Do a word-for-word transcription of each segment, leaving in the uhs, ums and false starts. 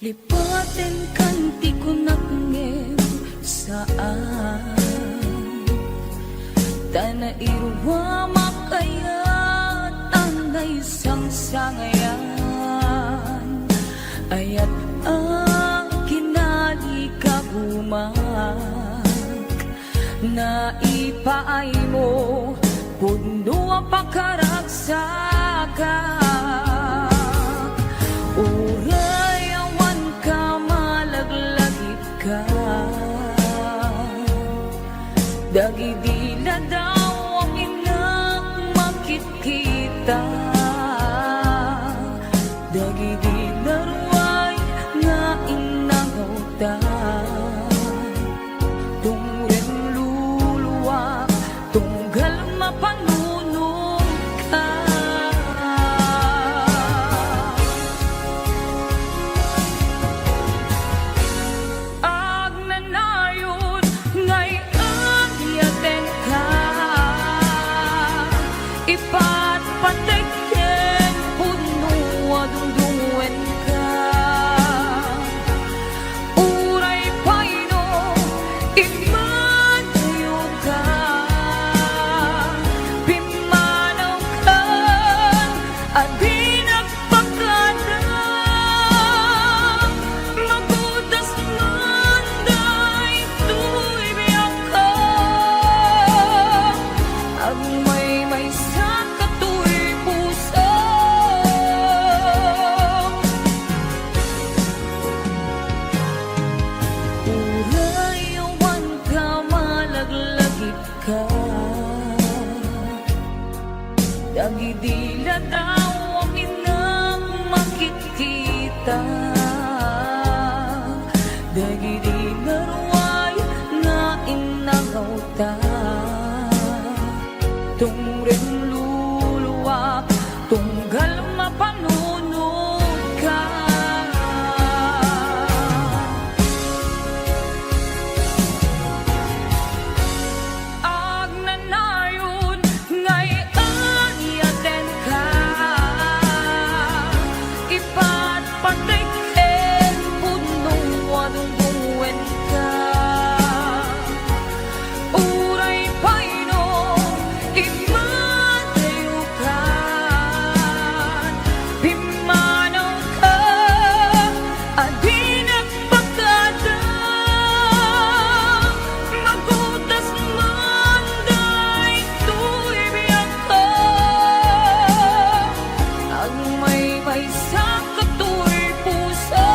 Ipatenkan ti kunak ngem saan. Ta nairuamak ayat a naisangsangayan, ayat a kinalikagumak. Naipaaymo, pudno a pakaragsak. Uray awan ka, malaglagitka. Dagidi ladaw a kinakitkita, dagidi naruay nga innangawta. Tungrem luluak, tunggal mapanunot ka. Agnanayon nga iyatenka, ipatpatek ken pudno a dungdungenka. Uray pay no immadayoka, pimmanawka a dinak pakada. Mabutas man daytoy biagko, agmaymaysa katoy puso. Uray awan ka, malaglagitka. Dagidi ladaw a kinakitkita, dagidi naruay nga innangawta. Tungrem luluak, tunggal mapanunot ka. Agnanayon nga iyatenka, ipatpatek ken pudno a dungdungenka. Uray pay no immadayoka, pimmanawka a dinak pakada. Mabutas man daytoy biagko, agmaymaysa katoy puso.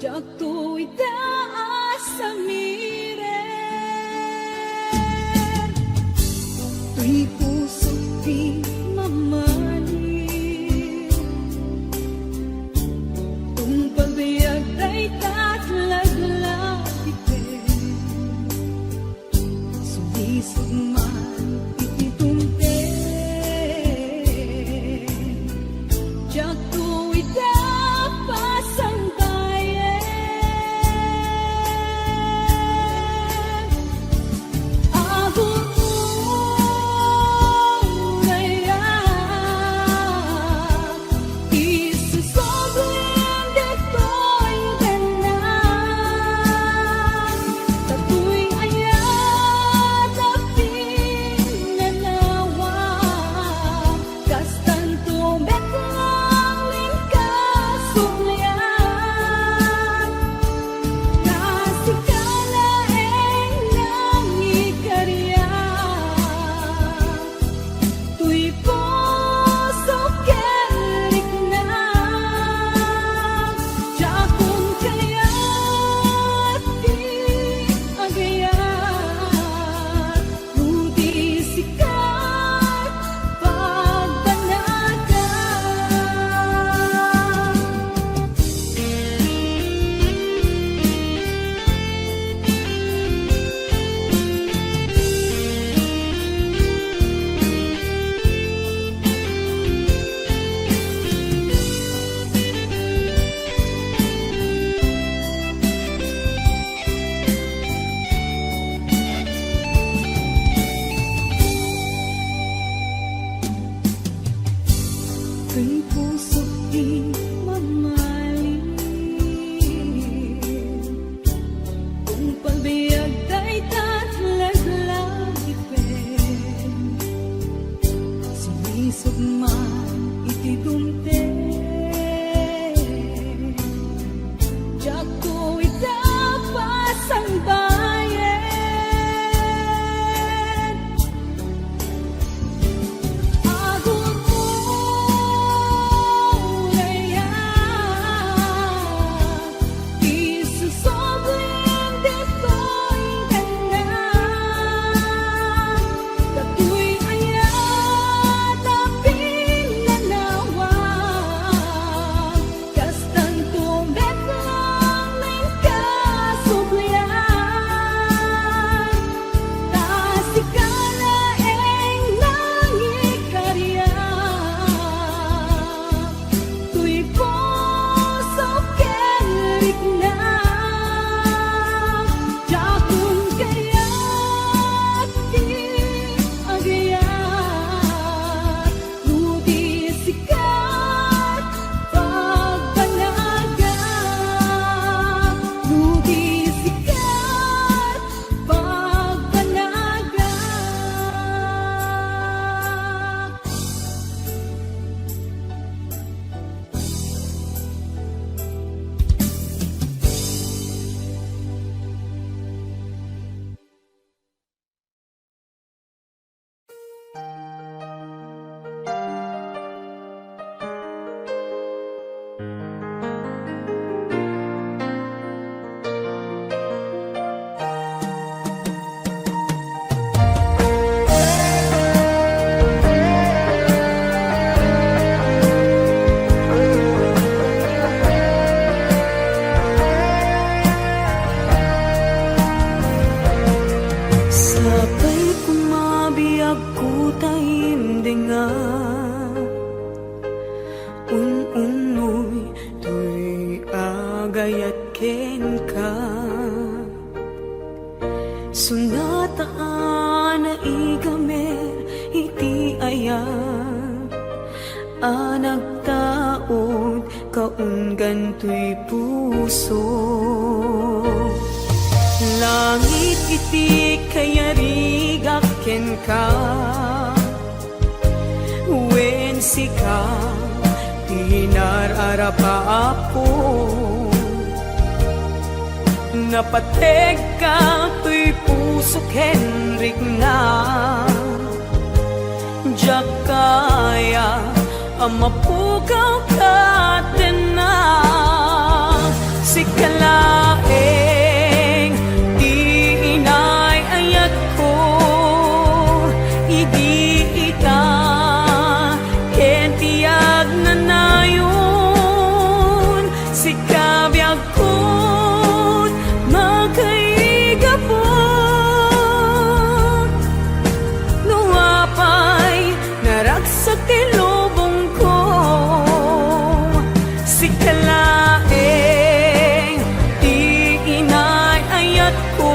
Diakto ida a samiren, toy pusok ti mamali. Tungpal biag dayta laglagipem. Sulisog man iti dumteng, diakto ida pasangbayen. Agur-urayak, isusublim ditoy dennak. Datoy aya ti pinanawa, kastanto met laeng kasubli. Ta sika laeng nangikariak. Toy pusok ken riknak, diakon kayat ti agayat, no di sika ti pagbanagak. Ken pusok ti mamali. Tungpal biag dayta laglagipem. Sulisog man iti dumteng. Diakto ida pasangbayen. Agur-urayak, isusublim ditoy dennak. Datoy aya ti pinanawa, kastanto met laeng kasubli. Ta sika laeng nangikariak, toy pusok ken riknak, diakon kayat ti agayat. No di sika ti pagbanagak, no di sika ti pagbanagak. Sapay koma biagko ta indinga, un-unoy toy agayat kenka. Suna ta a naigamer iti ayat a nagtaud kaunggan toy puso. Langit iti kayarigak kenka, wen sika ti nar-arap a Apo. Napategka toy puso ken rikna. Diak kaya A mapukaw ket denna, sika laeng ti inay-ayatko, idi ita ken ti agnanayon, sika biagkon makaigapu. No apay, naragsak ti lubongko. Sika laeng ti inay-ayatko.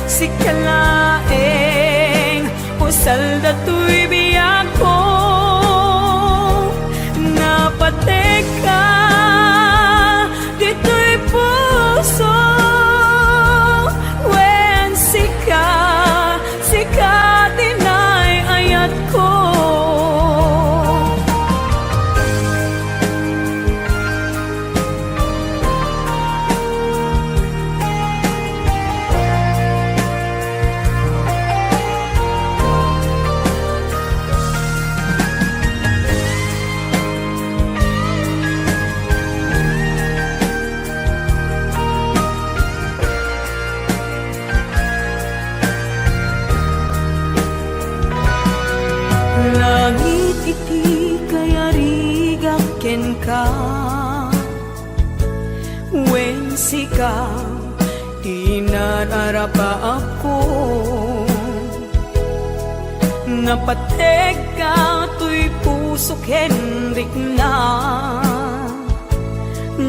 Sika laeng usal datoy biagko. Napatekka ditoy puso, wen sika, sika ti inay-ayatko. Langit iti kayarigak kenka, wen sika ti nararapaapko. Napatekka toy puso ken rikna.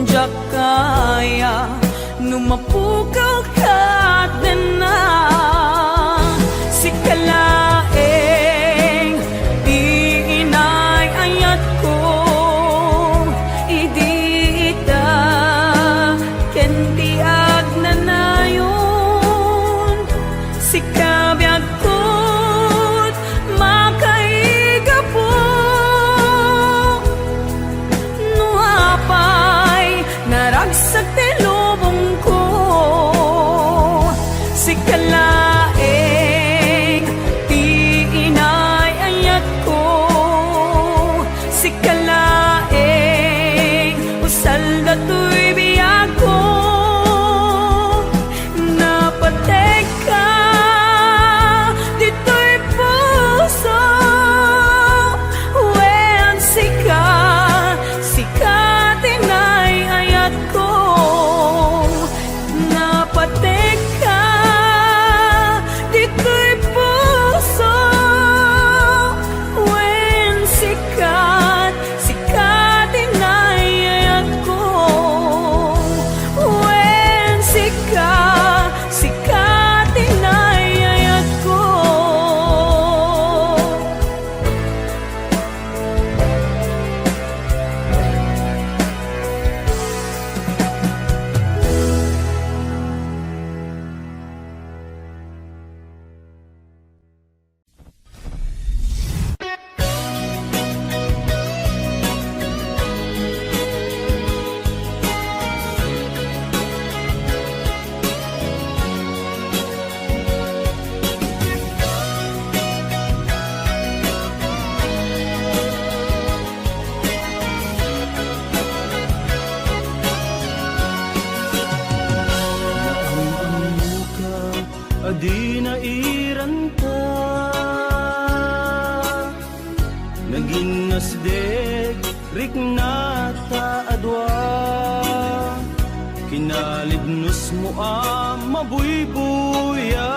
Diak kaya no mapukaw ket denna. Sika laeng ti inay-ayatko, idi ita ken ti agnanayon, sika biagkon makaigapu. No apay, naragsak ti lubongko, sika laeng ti inay-ayatko, sika laeng usal datoy biagko. Napatekka ditoy puso, wen sika, sika ti inay-ayatko. Napatekka ditoy puso, wen sika, sika ti inay-ayatko. Wen sika, sika ti inay-ayatko. Naam-ammoka a di nairanta, nagin nasdek riknata a dua. Kinalibnosmo a mabuybuya,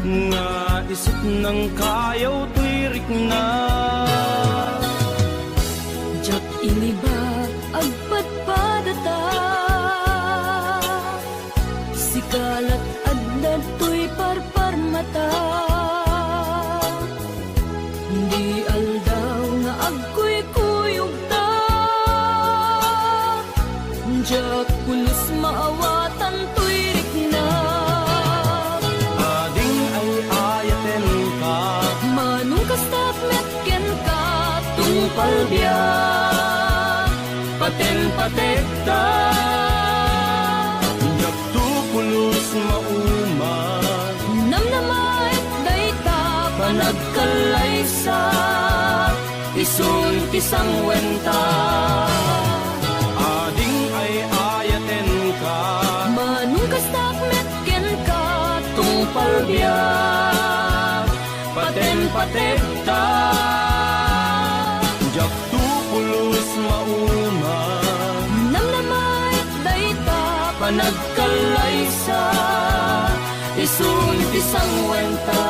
nga isut nangkayaw toy rikna. Diak iniba agpadpadata, sika lat adda toy parparmata. Di aldaw nga agkuykuyogta, diak pulos maawatan toy rikna. Ading ay-ayatenka, manong kasta met kenka, tungpal biag, paten-patekta. Diak to pulos mauma. Namnamaek dayta, Panagkallaysa, isun ti sangwenta. Ading ay-ayatenka. Manong kastak met kenka, tungpal biag, paten-pategta. Diakto pulos mauma. Namnama met dayta, panagkallaysa, isun ti sangwenta.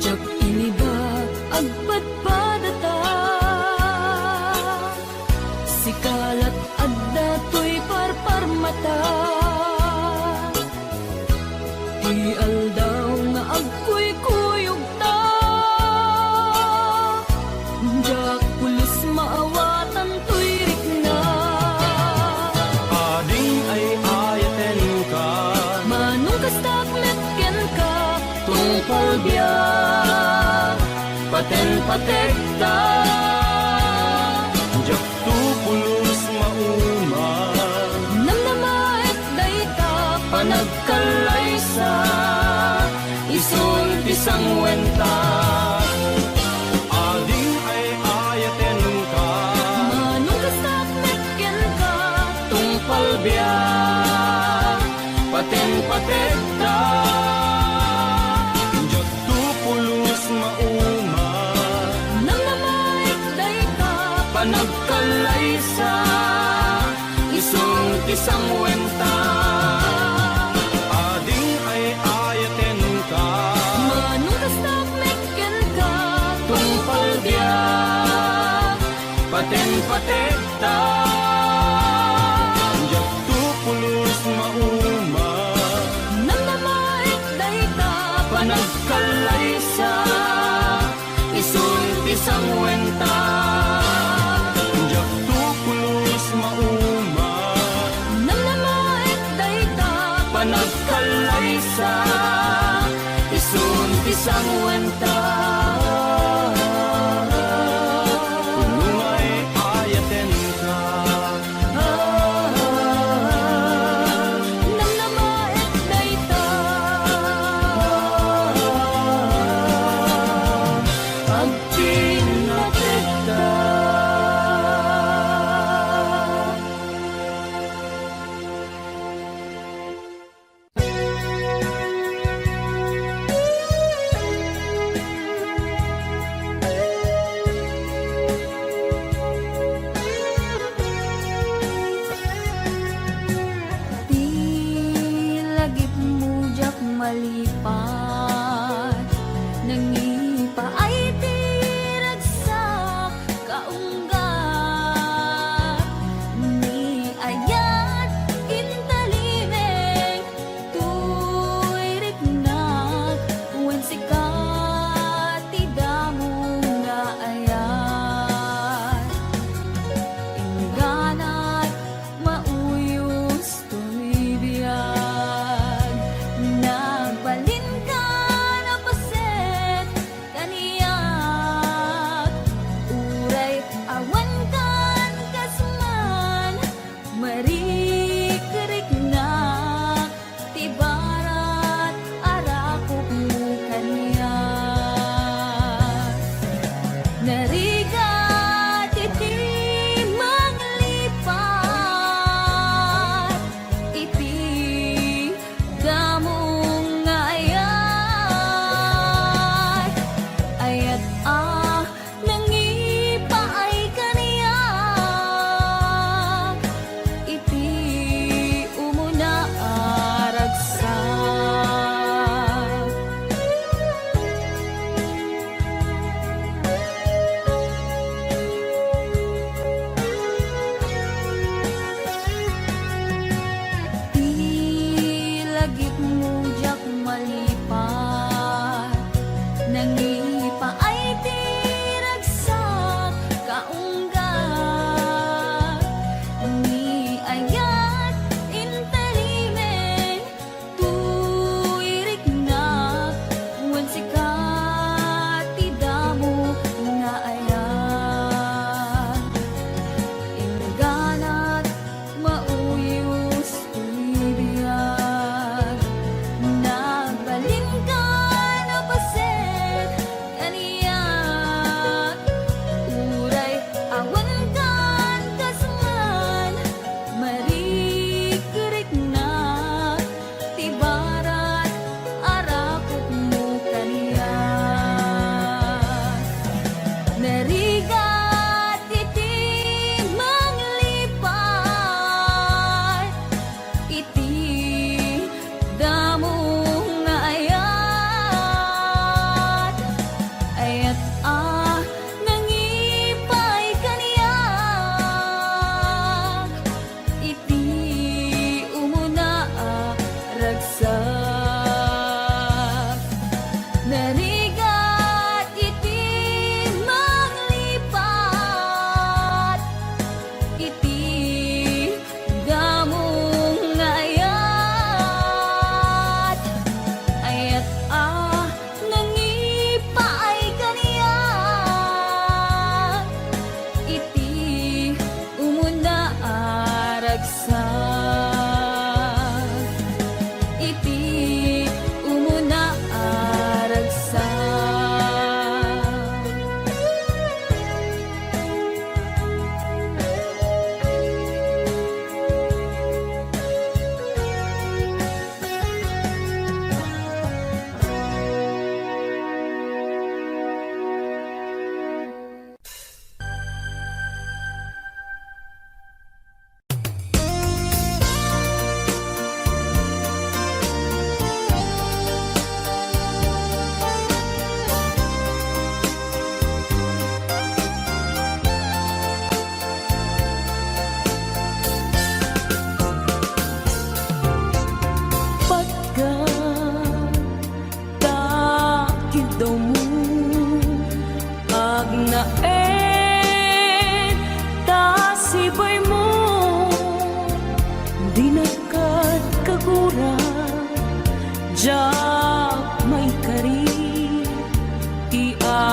Diak iniba, agpadpadata. Sika lat adda toy parparmata. Ti aldaw nga agkuykuyogta. Diak pulos maawatan toy rikna. Ading ay-ayatenka. Manong kastak met kenka, tungpal biag, paten-pategta. Diakto pulos mauma. Namnama met dayta, panagkallaysa, isun ti sangwenta. Ading ay-ayatenka. Manong kastak met kenka, tungpal biag, paten-pategta. Diakto pulos mauma. Namnama met dayta, panagkallaysa, isun ti sangwenta. Ading ay-ayatenka. Manong kastak met kenka, tungpal biag, paten-pategta. Diakto pulos mauma. Namnama met dayta, panagkallaysa, isun ti sangwenta. Diakto pulos mauma. Namnama met dayta, panagkallaysa, isun ti sangwenta. Punong ay-ayaten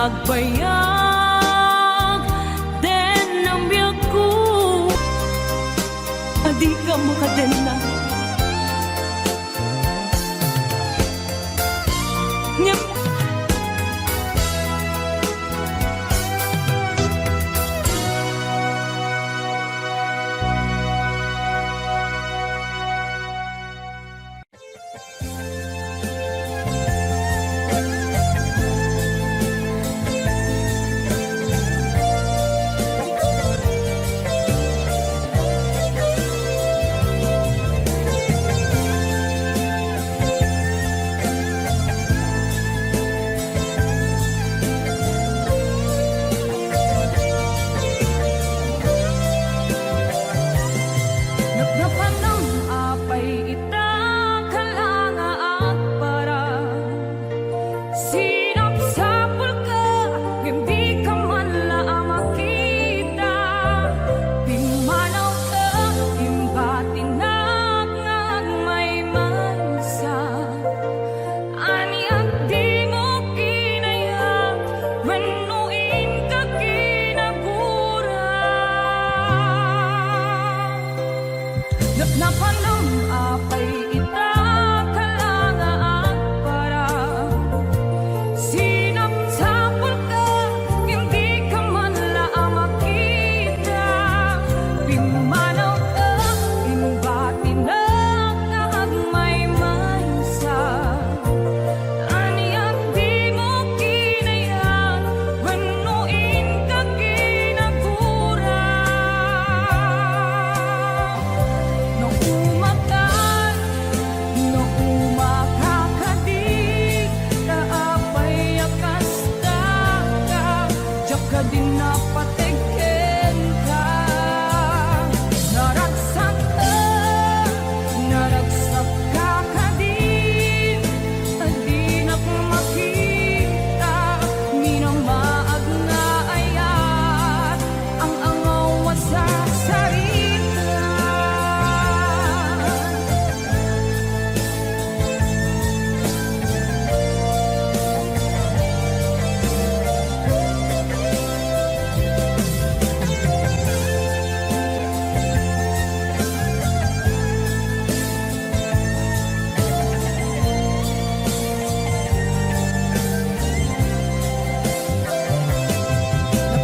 Agbayag, dennang biagko. Adika makadenna. Ngem Napnapanam apay ita, kala nga agparang. Sinapsapulka, ngem dika man la a makita. Pimmanawka, imbatinak nga agmaymaysa. Ania dimo kinayat wenno inka kinagura? Napnapanam apay ita, kala nga agparang. Sinapsapulka, ngem dika man la a makita. Pimmanawka, imbatinak nga agmaymaysa. Ania dimo kinayat wenno inka kinagura? No umakan, no umaka kadi, ta apay a kasta ka, diak kadi napateg kenka. Naragsak, naragsak ka kadi, a dinak makita, minamaag nga ayat, ang-angaw a sarsarita.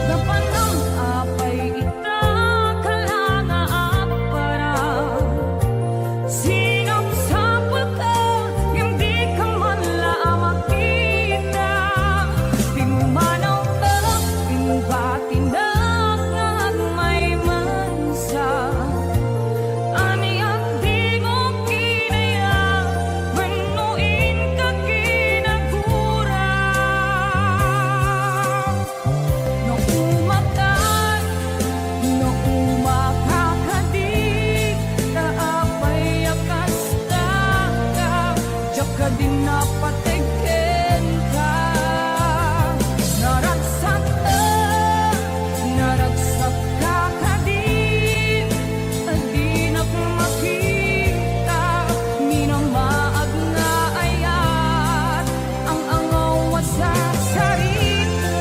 Napnapanam apay ita, kala nga agparang. Sinapsapulka, ngem dika man la a makita. Pimmanawka, imbatinak nga agmaymaysa. Ania dimo kinayat wenno inka kinagura? No umakan, no umaka kadi, ta apay a kasta ka, diak kadi napateg kenka. Naragsak, naragsak ka kadi, a dinak makita, minamaag nga ayat, ang-angaw a sarsarita.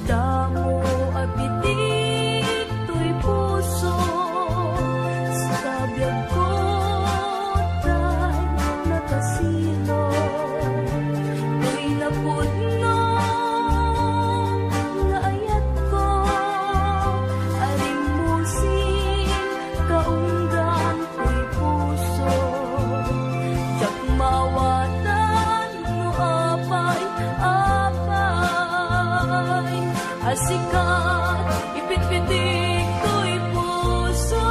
Damo a bitik toy puso, sa biagko tay nakasino. Toy napudno nga ayatko, aring musik kaunggan toy puso. Diak mawatan no apay, apay a sika ipitpitik toy puso.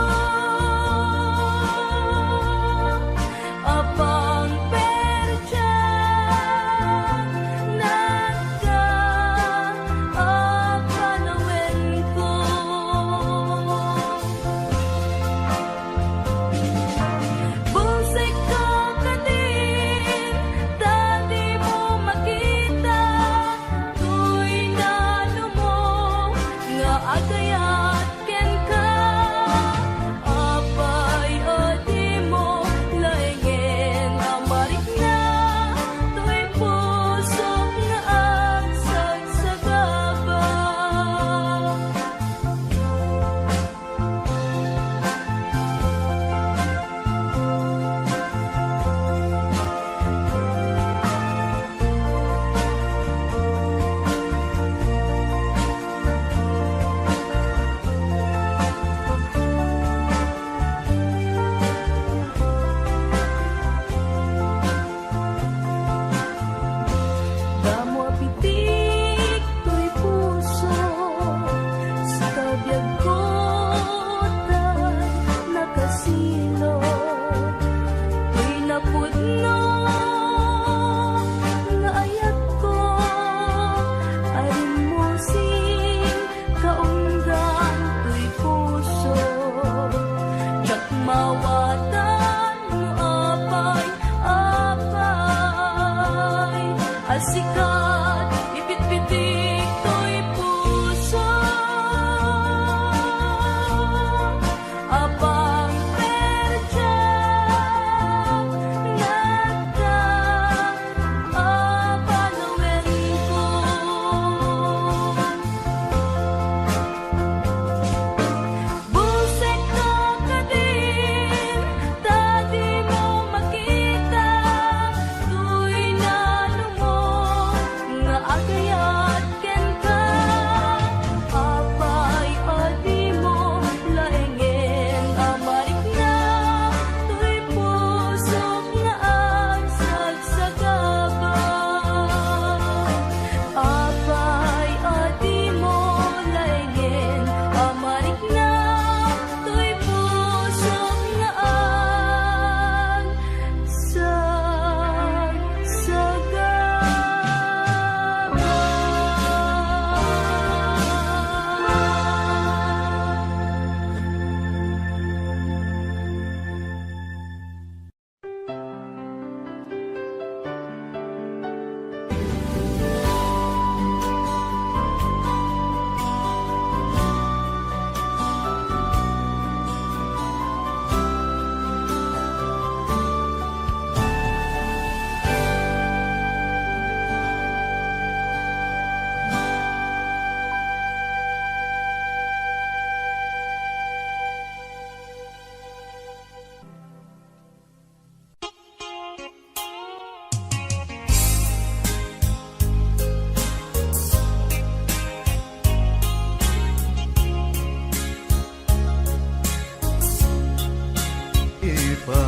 pa.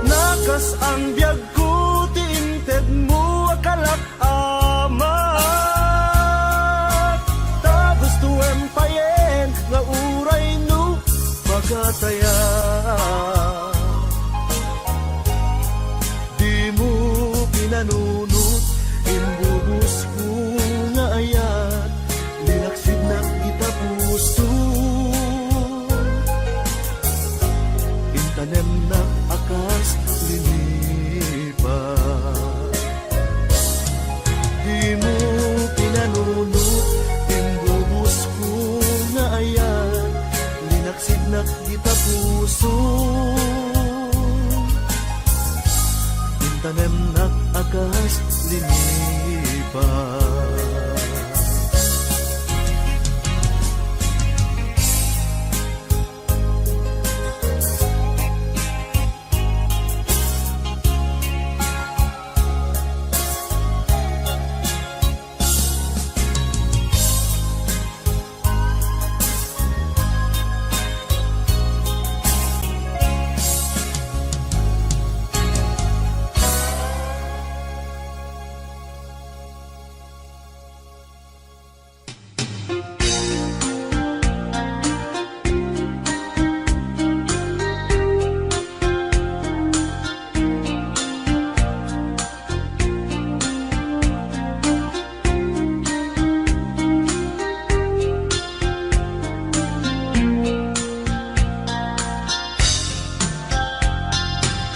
Nakas-an biagko ti intedmo a kalak Ama, ta gustoem payen nga uray no pagatayak. Dimo pinanunot, imbubusko nga ayat, linaksidnak ita puso. Intanemnak a kas linipa. Dimo pinanunot, imbubusko nga ayat, linaksidnak ita puso. Intanemnak a kas linipa.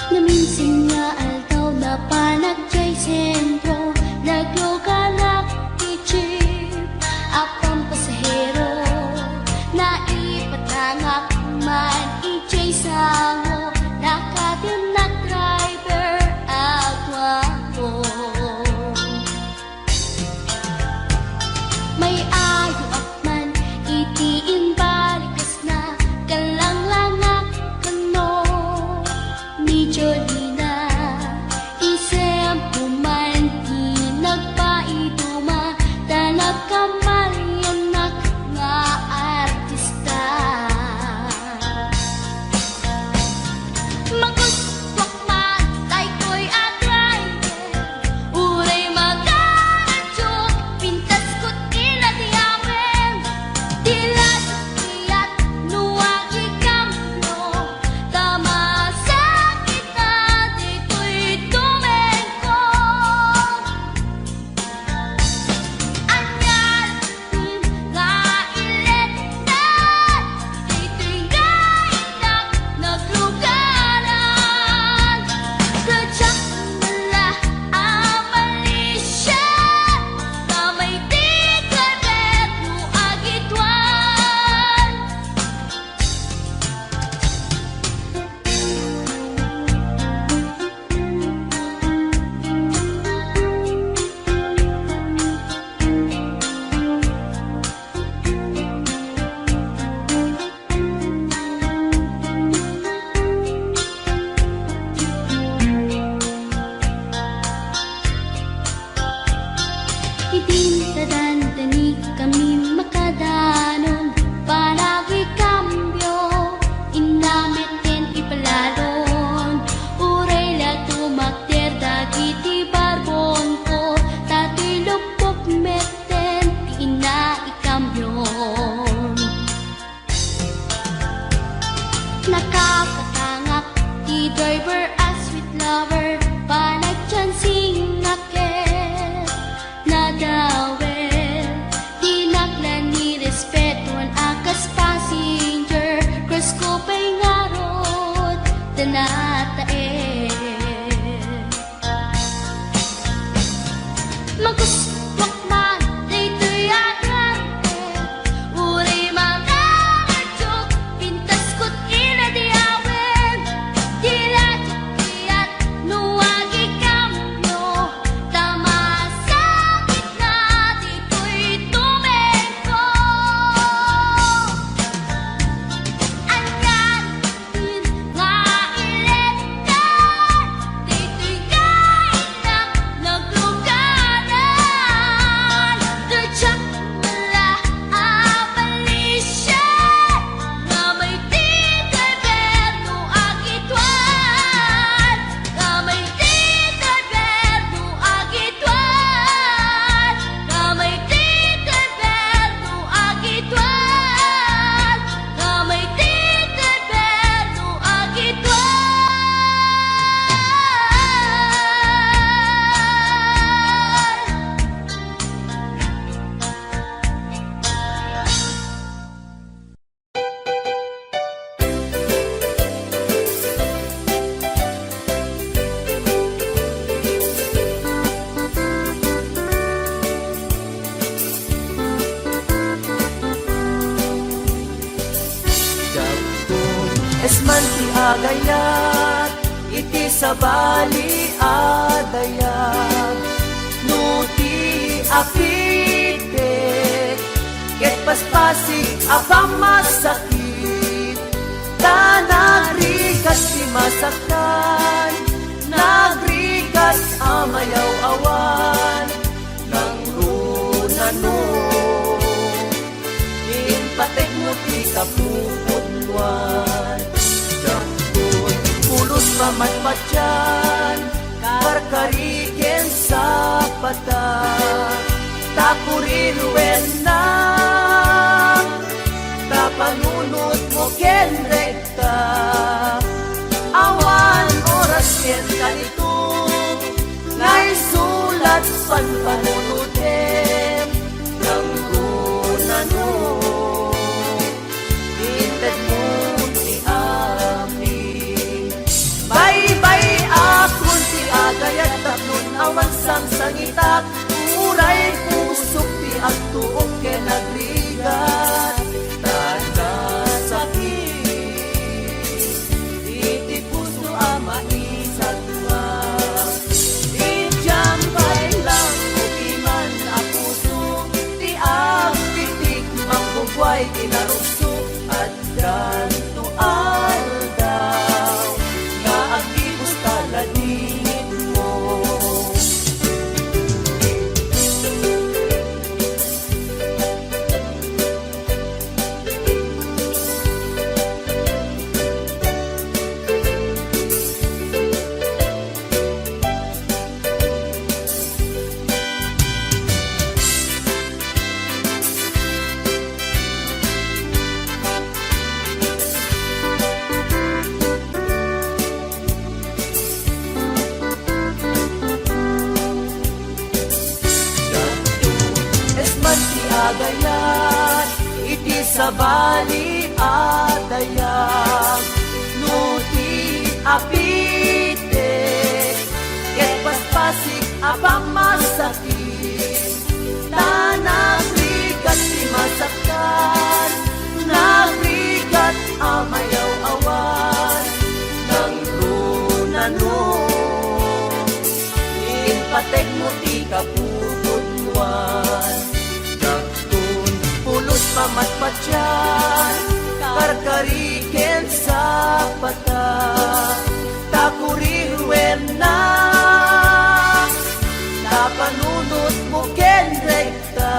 Naminsan nga aldaw, napanak jay sentro, nagluganak ti jeep a pampasahero. Naipatangak man ijay sango, nakatimnak driver a guapo. May ayoak man iti imbalikasna, kallanglangak kano ni Jolina. Isempo man ti nagpaiduma, ta nagkamaliannak nga artista. Magustuak man daytoy a driver, uray magaradio, pintasko ti nadiamen. Di la sukliat no agikambio, ta masakit na ditoy tumengko. Ania nga iletna ditoy nga innak naglugaran. Kadiak la a malisia, ta may ti driver no agituan. Idin ta dandani kami makadanon, panagikambio, inna metten ipalalon. Uray la tumakder dagiti barbonko, ta ti luppok metten ti inna ikambion. Nakapatangak ti driver a sweet lover, panagchancingnak ket nadawel. Dinak la ni respetuan a kas passenger, crush ko pay ngarud ta nataeng. Magustuak man daytoy a driver, uray makaradio, pintasko ti nadiamen. Di la sukliat no agikambio, ta masakit na ditoy tumengko. Ania nga ilet Isman ti agayat iti sabali a dayag, no ti apitek ket paspasig a pammasakit, ta nagrigat ti masaktan, nagrigat a mayaw-awan, nangruna no Impateg mo ti kapupudnuan. Dagtoy pulos pamatpatian, karkari ken sapata, ta kuriruenna, ta panunot mo ken rekta. Awan oras ken kanitung, nga isulat panpanunotem, nangruna no intedmo ti amin. Baybay-akon ti agayat tapno awan sangsangitak, uray pusok ti agtuok ken agrigat, ta nasakit iti puso a maisagwa. Idiam pay lang ukiman a puso ti agpitik, manggugway ti narukso, addanto aldaw nga agibus ta ladingitmo. Isman ti agayat iti sabali a dayag, no ti apitek ket paspasig a pammasakit, ta nagrigat ti masaktan, nagrigat a mayaw-awan, nangruna no impateg mo ti kapupudnuan. Dagtoy pulos pamatpatian, karkari ken sapata, ta kuriruenna, ta panunot mo ken rekta.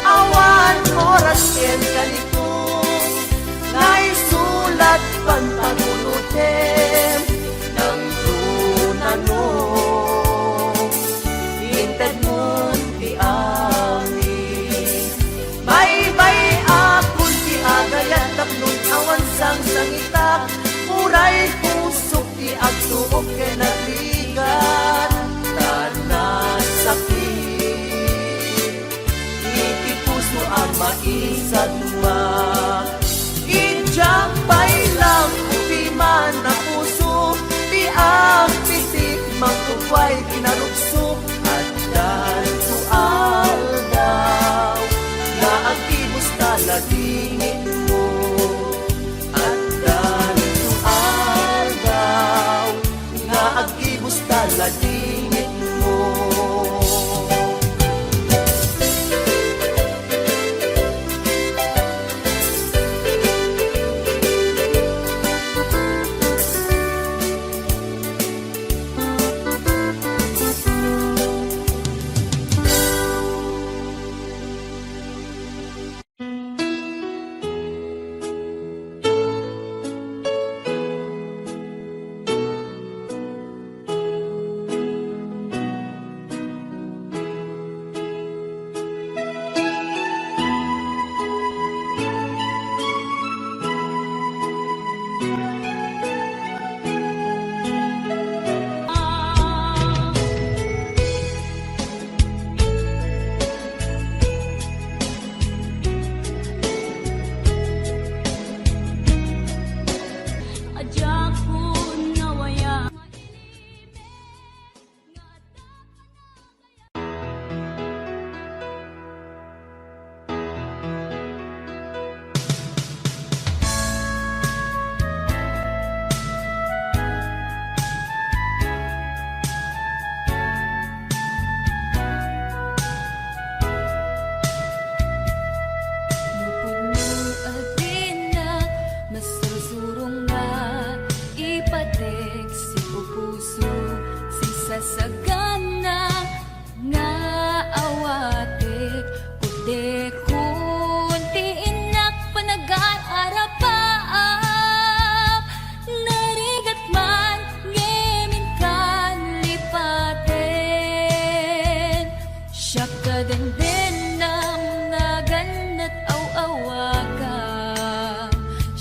Awan oras ken kanitung, nga isulat panpanunotem, nangruna no intedmon ti amin. Baybay-akon ti agayat tapno awan sangsangitak, uray pusok ti agtuok ken agrigat, ta nasakit iti puso a maisadua. Idiam pay lang ukiman a puso ti agpitik, manggugway ti narukso, addanto aldaw nga agibus ta ladingitmo. Addanto aldaw nga agibus ta ladingitmo.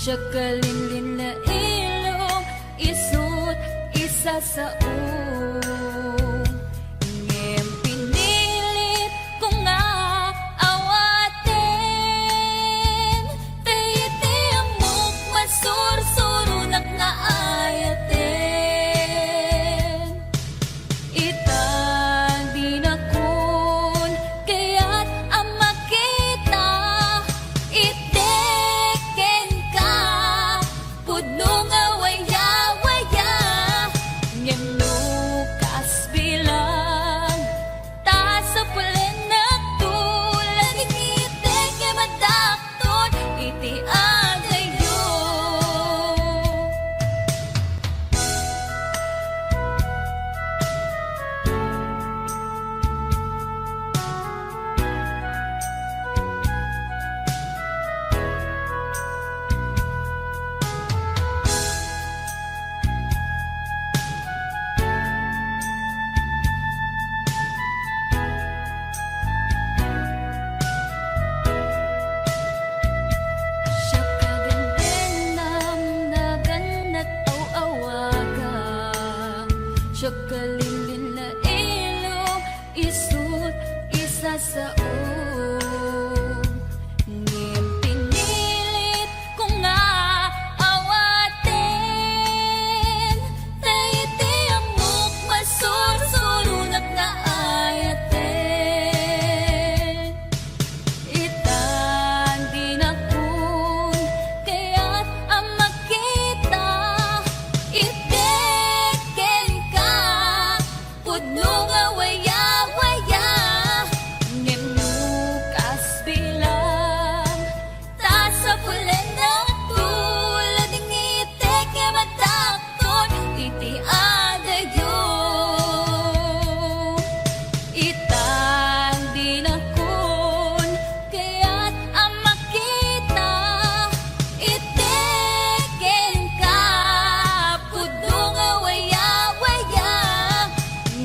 Siak a linlinlailong isut' isasaom, ngem pinilit ko nga awaten, ta iti ammok masursuronak nga ayaten. Ita dinakon kayat a makita, iti kenka pudno nga wayawaya, ngem no kasbilang, ta sapulennakto, ladingiti nga madak- ton iti adayo. Siak a dengdengam, nagan nataw-awagam. Siak a linlinlailong isut' isasaom. Ngem pinilit ko nga awaten, ta iti ammok masursuronak nga ayaten. Ita dinakon kayat a makita, iti kenka pudno nga wayawaya, ngem no kasbilang, ta sapulennakto, ladingiti nga madakton iti adayo. Ita dinakon kayat a makita, iti kenka pudno nga wayawaya,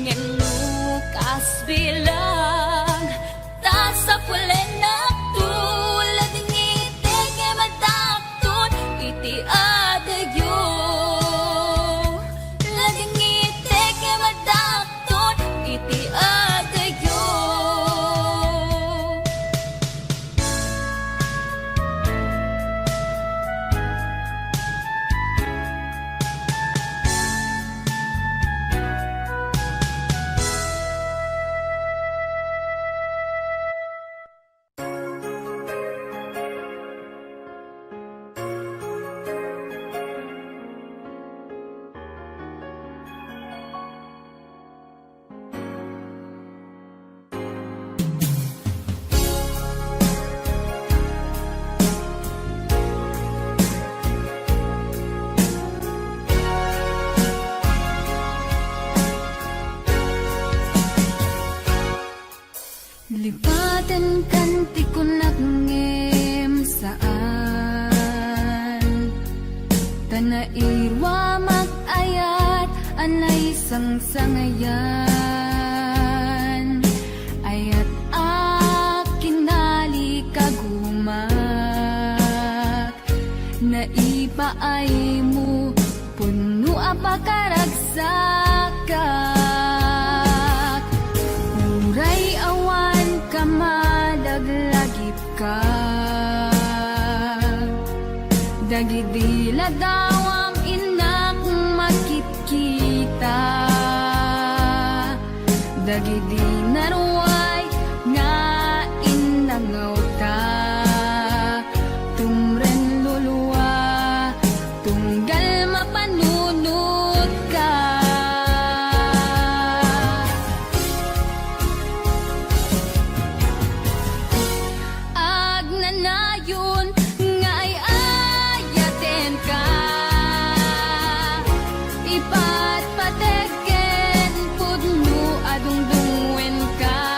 ngem no kasbilang, ta sapulennakto, ladingiti nga madakton iti adayo. Ladingiti nga madakton iti adayo. Lipatenkan ti kunak ngem saan, ta nairuamak ayat a naisangsangayan. Ayat a kinalikagumak, naipaaymo, pudno a pakaragsakak. Uray awan ka, malaglagipka. Dagidi ladawam, innak, makitkita. Dagidi naruay nga innangawta, tumren lulua, tunggal mapanunotka. Agnanayon nga ay-ayatenka, ipatpateg ken pudno a dungdungngoenka.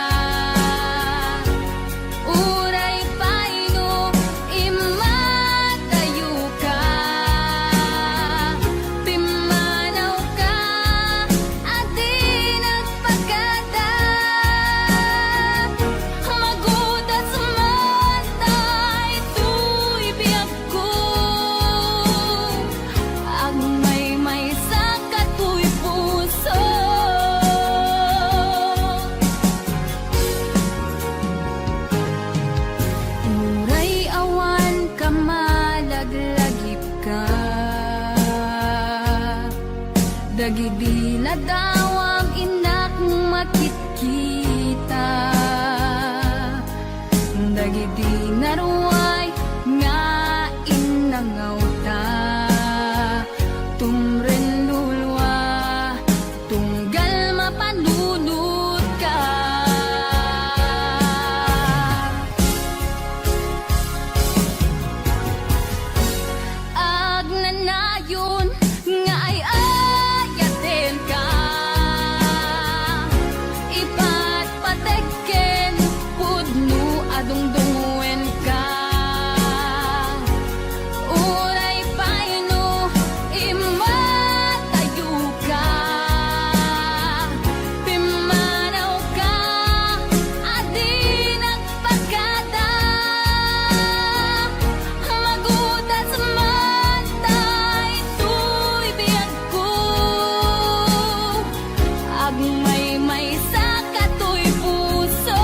Dagidi ladawam innak makitkita, dagidi naruay nga innangawta, tumren lulua, tunggal mapanunotka. Agnanayon nga ay-ayatenka, ipatpatek ken pudno a dungdungenka. Uray pay no immatayoka, pimmanawka a di nagpakada. Magutas man daytoy biagko, agmaymaysa katoy puso.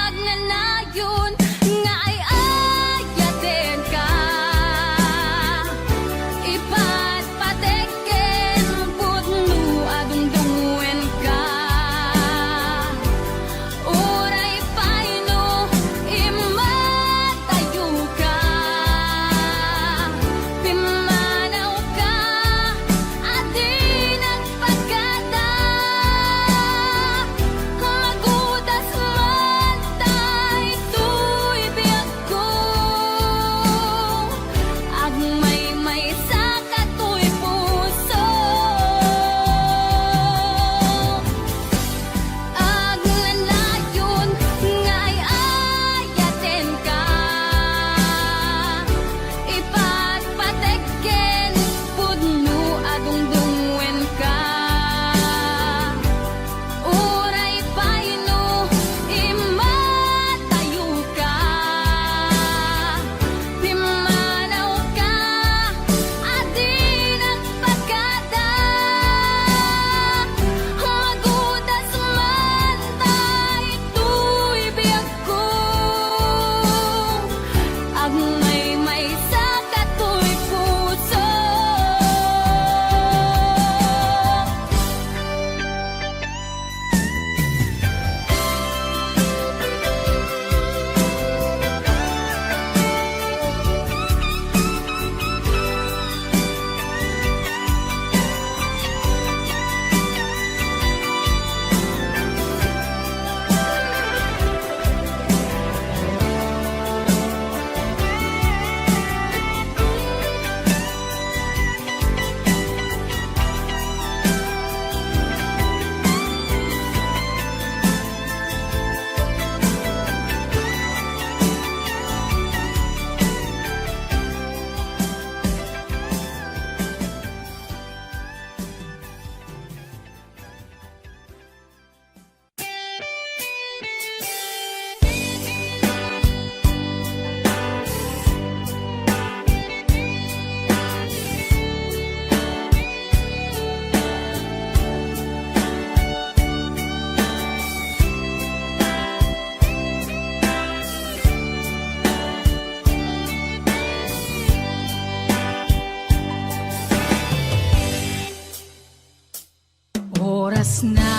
Agnanayon nga ay-ayatenka, ipatpatek ken pudno a dungdungenka. Uray pay no immatayoka, pimmanawka a di nagpakada. Magutas man daytoy biagko, agmaymaysa katoy puso. Agnanayon nga ay-ayatenka, ipatpatek ken pudno a dungdungenka. Uray pay no immatayoka, pimmanawka a di nagpakada. Magutas man daytoy biagko, agmaymaysa katoy puso. Orasna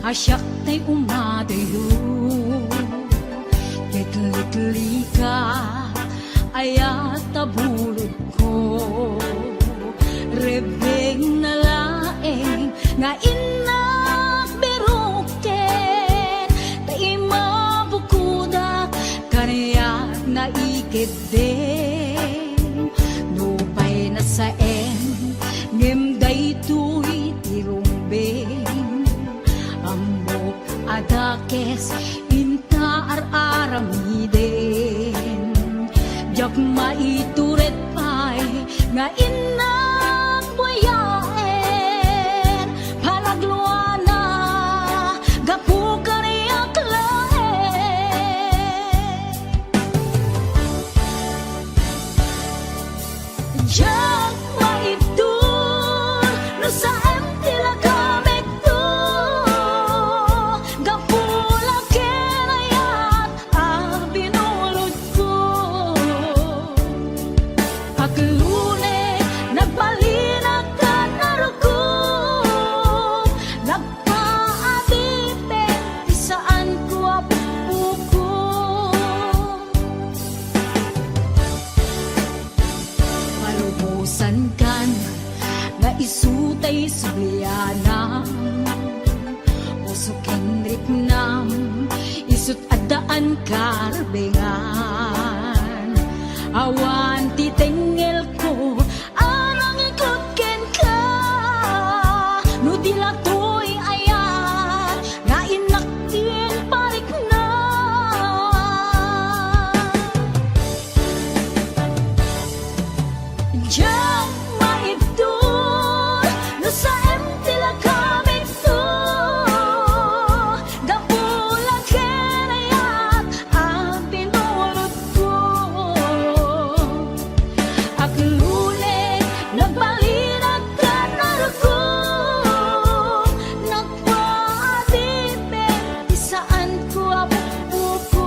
a siak tay umadayo, ket liklika, ayat a bulodko. Rebbengna laeng nga innak biruken, ta imabukodak kaniak naikeddeng. Nupay nasaem ngem daytoy ti rumbeng, ammok a dakes inta ar-aramiden. Maitured pay nga innak buyaen, panagluana gapu kaniak laeng. Diak maibtur no saem ti lagamekto, gapu la ken ayat a binulodko. Aklone, nagbalinak ken narukom, nagpaadipen ti saanko a bukbukom. Malubosankan nga isu tay sublianam, puso ken riknam, isut' addaan karbengan. Awan ti tengngelko a nangikot kenka, no di la toy ayat nga innak ti pariknam. Diak maibtur no saem ti lagamekto, gapu la ken ayat a binulodko. Aklone, nagbalinak ken narukom, nagpaadipen ti saanko a bukbukom.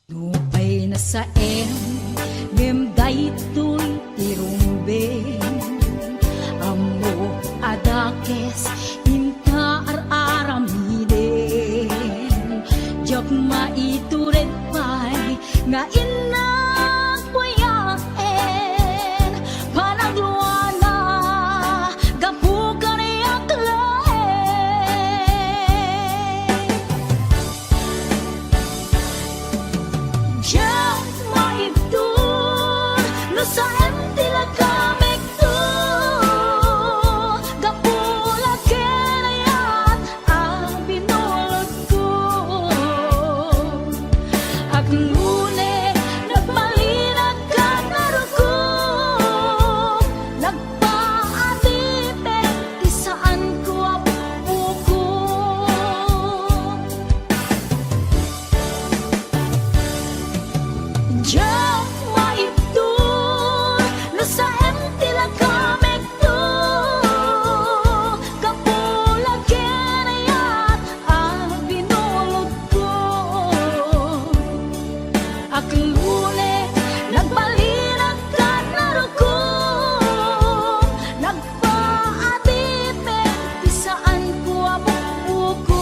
Nupay nasaem, ngem daytoy ti rumbeng. Ammok a dakes inka ar-aramiden. Diak maitured pay nga innak buyaen, panagluana gapu kaniak laeng. Diak maibtur no saem ti lagamekto, gapu la ken ayat a binulodko. Aklone, nagbalinak ken narukom, nagpaadipen ti saanko a bukbukom. Diak maibtur no saem ti lagamekto, gapu la ken ayat a binulodko. Aklone, nagbalinak ken narukom, nagpaadipen ti saanko a bukbukom.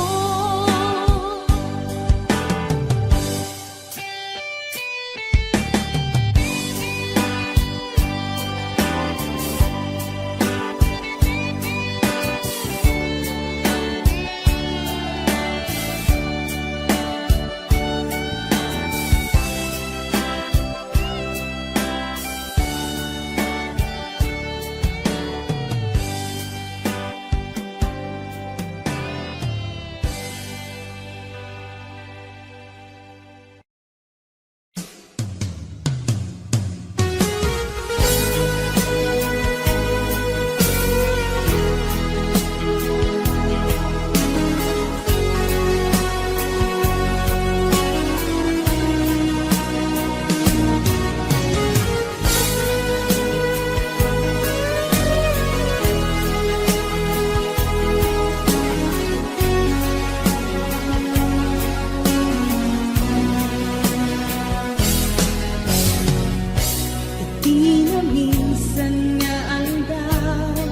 Iti naminsan nga aldaw,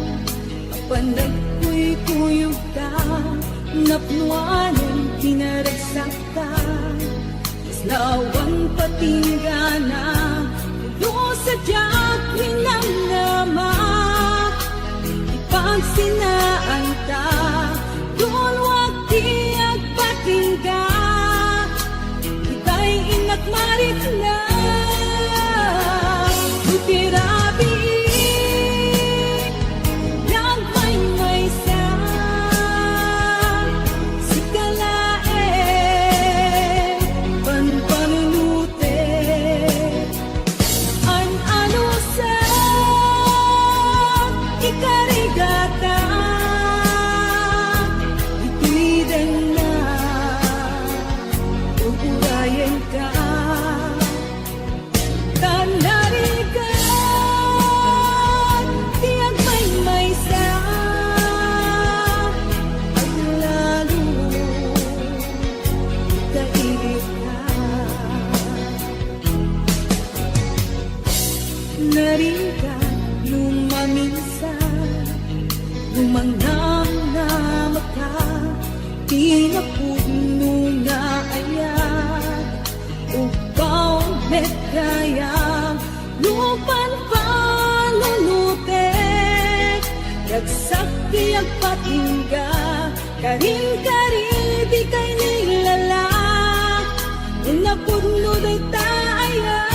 apan nagkuykuyogta, napnuanen ti naragsakta. Lawan patinggana, no sadiak ninamnama, ipagsinaanta, dunwak ti agpatingga, itay innak marikna, no ti rabii, nagmaymaysa, sika laeng, panpanunot, An-anusak, ikarigata, ditoy denna, urayenka. Ta narigat ti agmaymaysa, aglalo, kairita. Narigat no maminsan, no mangnamnamaka, ti napudno nga ayat, upaw met gayam, no panpanunutek, ragsak ti agpatingga, Karin-karin ti kainilala, no napudno dayta ayat.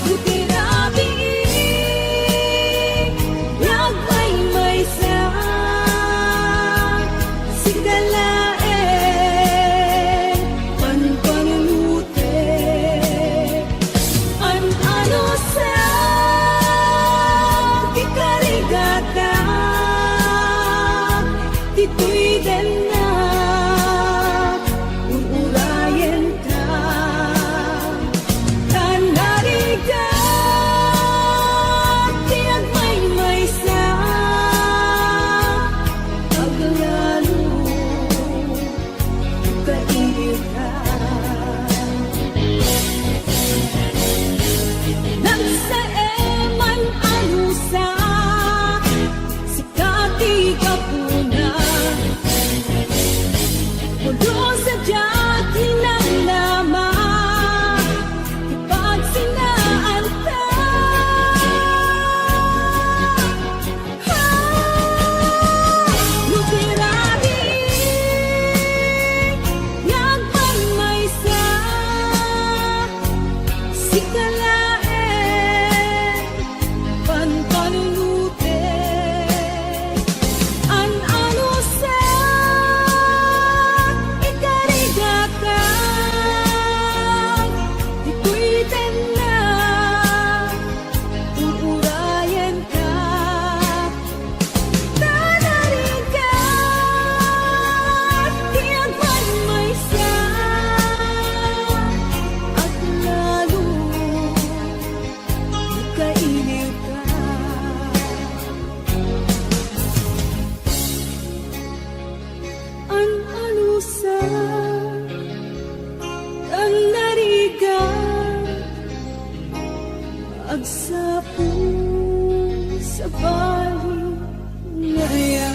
No ti rabii, nagmaymaysa, sika laeng, panpanunot, An-anusak, ikarigata, ditoy denna, urayenka. Ta narigat ti agmaymaysa, aglalo, kairita. Nagsaem, an-anusak, sika ti gapuna. Pulos a diak hinamnama, ti pagsinaanta. No ti rabii nga agmaymaysa, sika laeng, panpanunutek. An-anusak, ikarigata, ditoy denna, urayenka. Ta narigat ti agmaymaysa, aglalo, kainilka. An-anusak, an narigat, agsapul, sabali, ngaya.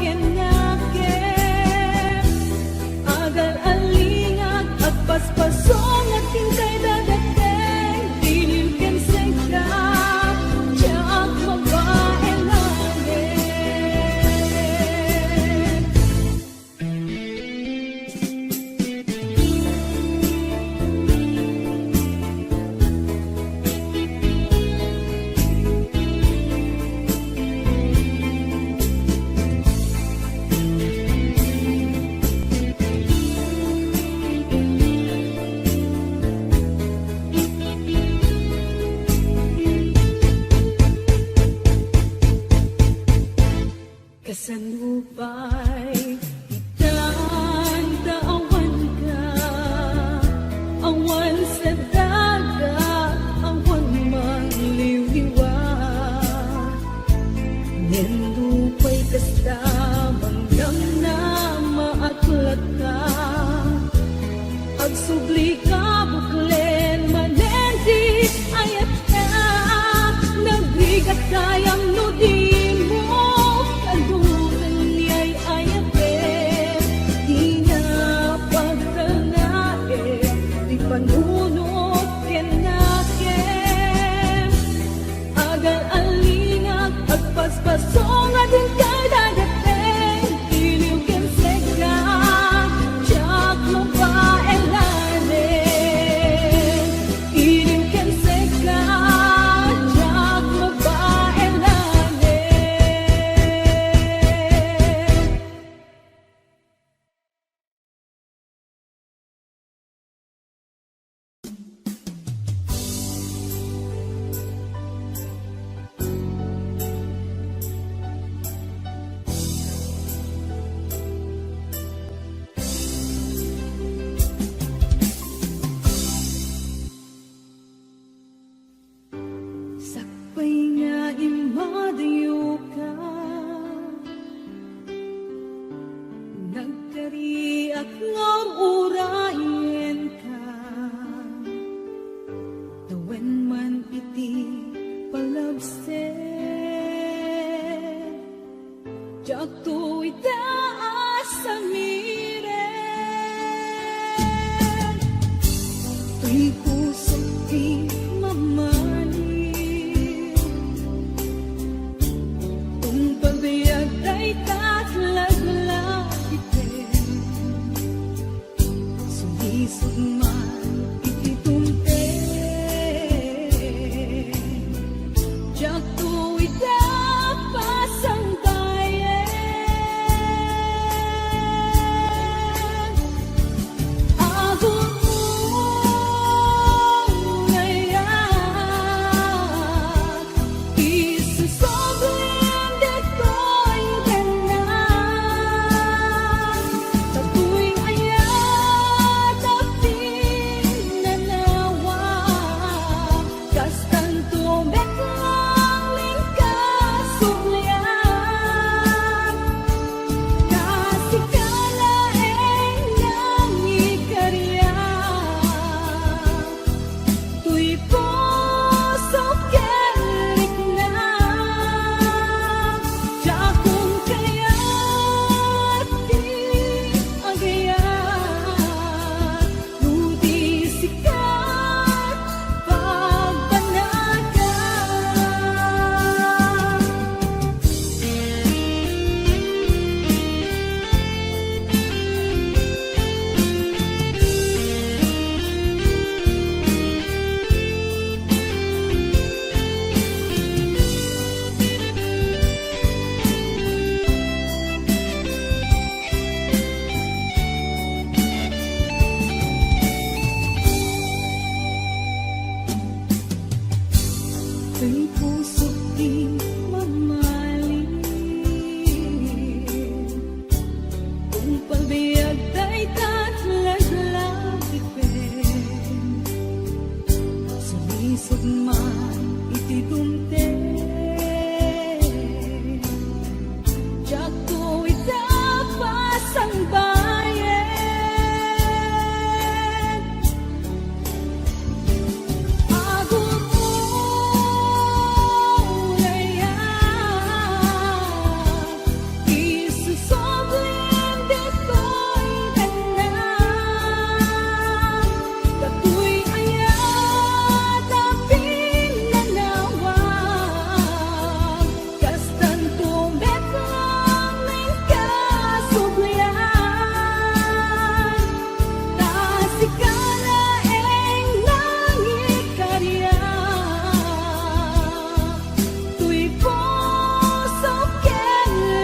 kennak. Agal-alingak, agpaspasongak, intay dadateng, iliw ken seka, diak mabaelan. Kasano pay ti tanda awan ka, awan sadaga, awan mangliwliwa. Ngem nupay kasta, mangdamnama a tulak ka. Agsubli ka, buklen manen ti ayatka. Nagrigat gayam no dimo kaduren ni ay-ayaten. Dina pagtalnaen ti panunot kennakem. Agal-alingak, agpaspasongak, intay dadateng, iliw ken seka, diak mabaelan. Iliw ken seka, diak mabaelan. Sakbay nga immadayoka, nagkariak nga urayenka, tawen man iti palabser. Diakto ita a samiren, toy pusok ti mamani. Tungpal biag dayta a laglagipem. Sulisog man iti tunteg, diakto ita pasangbayen.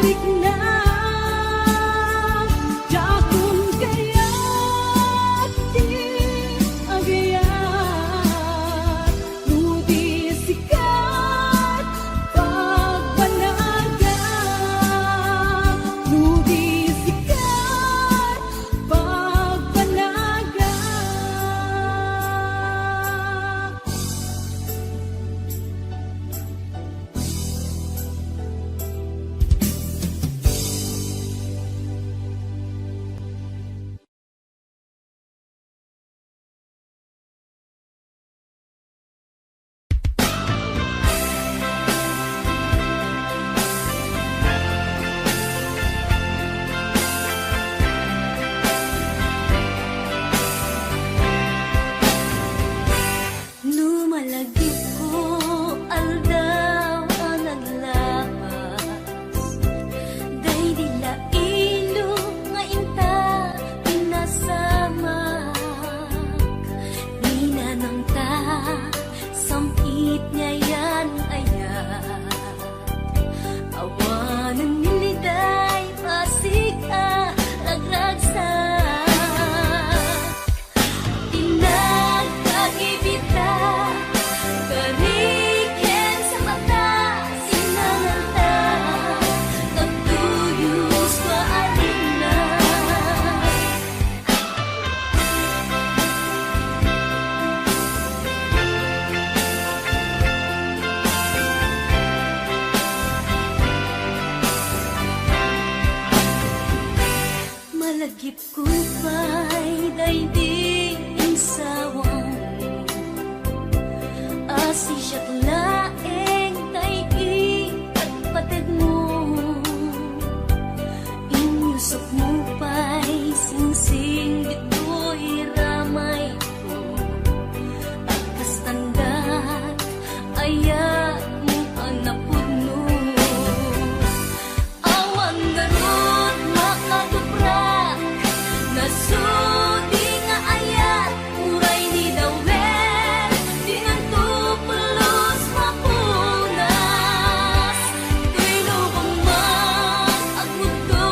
Tikna, dakon kayat ti agayat, no di sikat, pagpanaga, no di sikat, pagpanaga. No malagipko aldaw a naglapas, daydi la ilong nga inta pinasamak. Ni nanangta, sam-it nga yan aya. Awanen ni daydi pasig a ragragsak. Ti nagkagibita, kari ken sa mata, sinanganta, nagtuyos nga arina. Malagipko pay daydi insawam, a siak laeng tay ipatpateg mo. Inyusok mo pay singsing ditoy ramay ko. Agkastandat, ayat mo a napudno. Awan ngarud makatuprak, nasudi nga ayat, uray ni Dawel, dinanto pulos mapunas. Toy lubong man agmudko,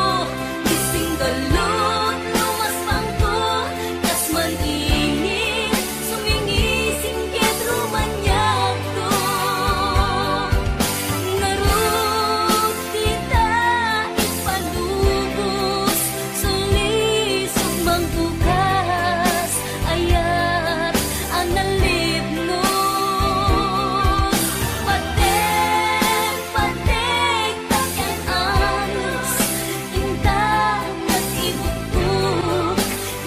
dising galut lumaspangko, kas man ini, sumingising ket rumaniagto. Ngarud dita ipalubos, sulisog mangbukas, ayat a nalipnos. Patek, patek, ta ken anus, inta nag-ibukbuk,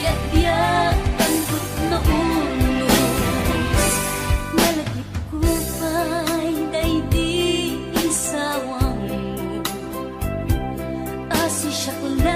yadiak, tangkot naunos. Nalagipko pay daydi insawam, a siak la